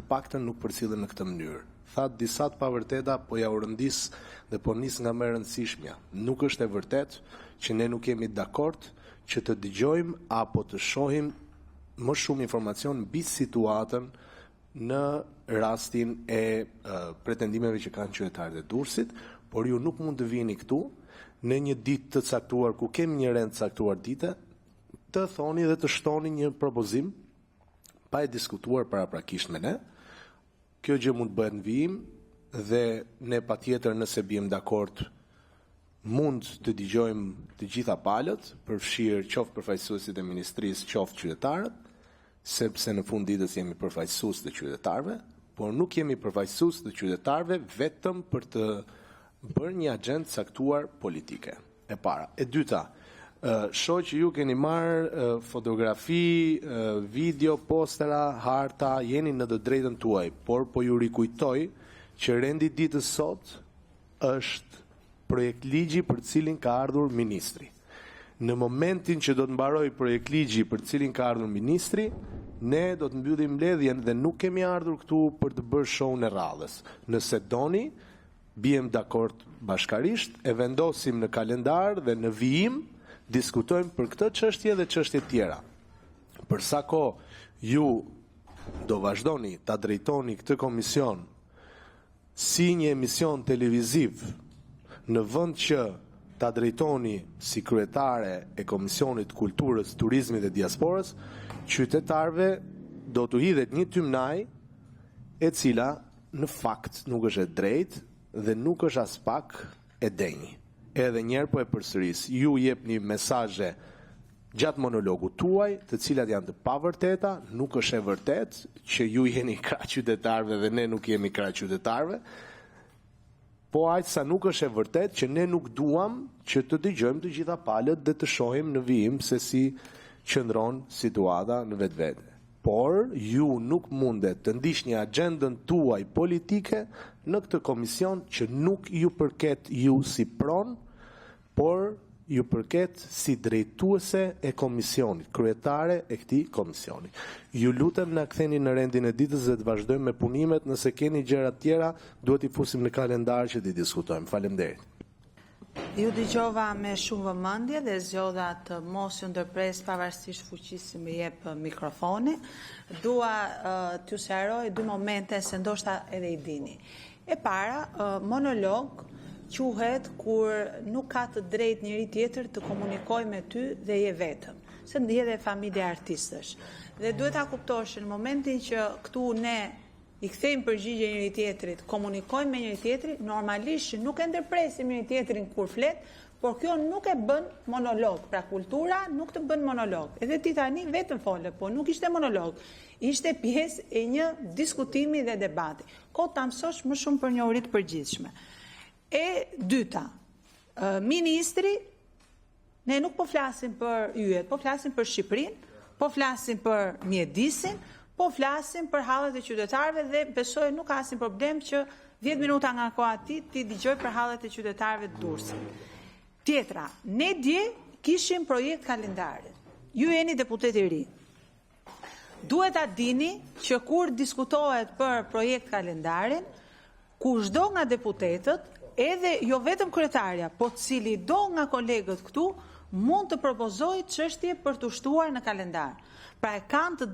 paktën nuk përcillen në këtë mënyrë. Thatë disa të pavërteta, po jua rendis dhe po nis nga më e rëndësishmja. Nuk është e vërtetë që ne nuk jemi dakord që të dëgjojmë apo të shohim më shumë informacion mbi situatën në rastin e pretendimeve që kanë qytetarët e Durrësit, por ju nuk mund të vini këtu në një ditë të caktuar, ku kemi një rend të caktuar dite, të thoni dhe të shtoni një propozim pa e diskutuar paraprakisht me ne. Kjo gjë mund të bëhet në vijim dhe ne, patjetër, nëse biem dakord, mund të dëgjojmë të gjitha palët, përfshirë qoftë përfaqësuesit e ministrisë, qoftë qytetarët, sepse në fund të ditës jemi përfaqësues të qytetarëve, por nuk jemi përfaqësues të qytetarëve vetëm për të bërë një agjendë të caktuar politike. E para. E dyta, shoh që ju keni marrë fotografi, video, postera, harta, jeni në të drejtën tuaj, por po ju rikujtoj që rendi i ditës sot është projektligji për të cilin ka ardhur ministri. Në momentin që do të mbarojë projektligji për të cilin ka ardhur ministri, ne do të mbyllim mbledhjen dhe nuk kemi ardhur këtu për të bërë show-n e radhës. Nëse doni, biem dakord bashkërisht, e vendosim në kalendar dhe në vijim diskutojmë për këtë çështje dhe çështje të tjera. Për sa kohë ju do vazhdoni ta drejtoni këtë komision si një emision televiziv, në vend që ta drejtoni si kryetare e Komisionit të Kulturës, Turizmit dhe Diasporës, qytetarëve do t'u hidhet një tymnajë, e cila në fakt nuk është e drejtë dhe nuk është aspak e denjë. Edhe një herë po e përsëris, ju jepni mesazhe gjatë monologut tuaj, të cilat janë të pavërteta, nuk është e vërtetë që ju jeni krah qytetarëve dhe ne nuk jemi krah qytetarëve, po aq sa nuk është e vërtetë që ne nuk duam që të dëgjojmë të gjitha palët dhe të shohim në vijim se si qëndron situata në vetvete. Por ju nuk mundet të ndiqni agjendën tuaj politike në këtë komision që nuk ju përket ju si pronë, por ju përket si drejtuese e komisionit, kryetare e këtij komisioni. Ju lutem, na ktheni në rendin e ditës dhe të vazhdojmë me punimet. Nëse keni gjëra të tjera, duhet t'i fusim në kalendar që t'i diskutojmë. Faleminderit! Ju dëgjova me shumë vëmendje dhe zgjodha të mos ju ndërpres pavarësisht fuqisë që më jep mikrofoni. Dua t'ju sqaroj dy momente se ndoshta edhe i dini. E para, monolog quhet kur nuk ka të drejtë njeri tjetër të komunikojë me ty dhe je vetëm, se je dhe familje artistësh. Dhe duhet ta kuptosh që në momentin që këtu ne i kthejmë përgjigje njëri tjetrit, komunikojmë me njëri tjetrin, normalisht që nuk e ndërpresim njëri tjetrin kur flet, por kjo nuk e bën monolog. Pra kultura nuk të bën monolog. Edhe ti tani vetëm fole, po nuk ishte monolog. Ishte pjesë e një diskutimi dhe debati. Kot ta mësosh më shumë për njohuri të përgjithshme. E dyta, ministri, ne nuk po flasim për yjet, po flasim për Shqipërinë, po flasim për mjedisin, po flasim për hallet e qytetarëve dhe besoj nuk ka asnjë problem që 10 minuta nga koha e tij t'i dëgjoj për hallet e qytetarëve të Durrësit. Tjetra, ne dje kishim projekt kalendarin. Ju jeni deputet i ri. Duhet ta dini që kur diskutohet për projekt kalendarin, kushdo nga deputetët, edhe jo vetëm kryetarja, po cilido nga kolegët këtu mund të propozojë çështje për t'u shtuar në kalendar. Pra e kanë të drejtën.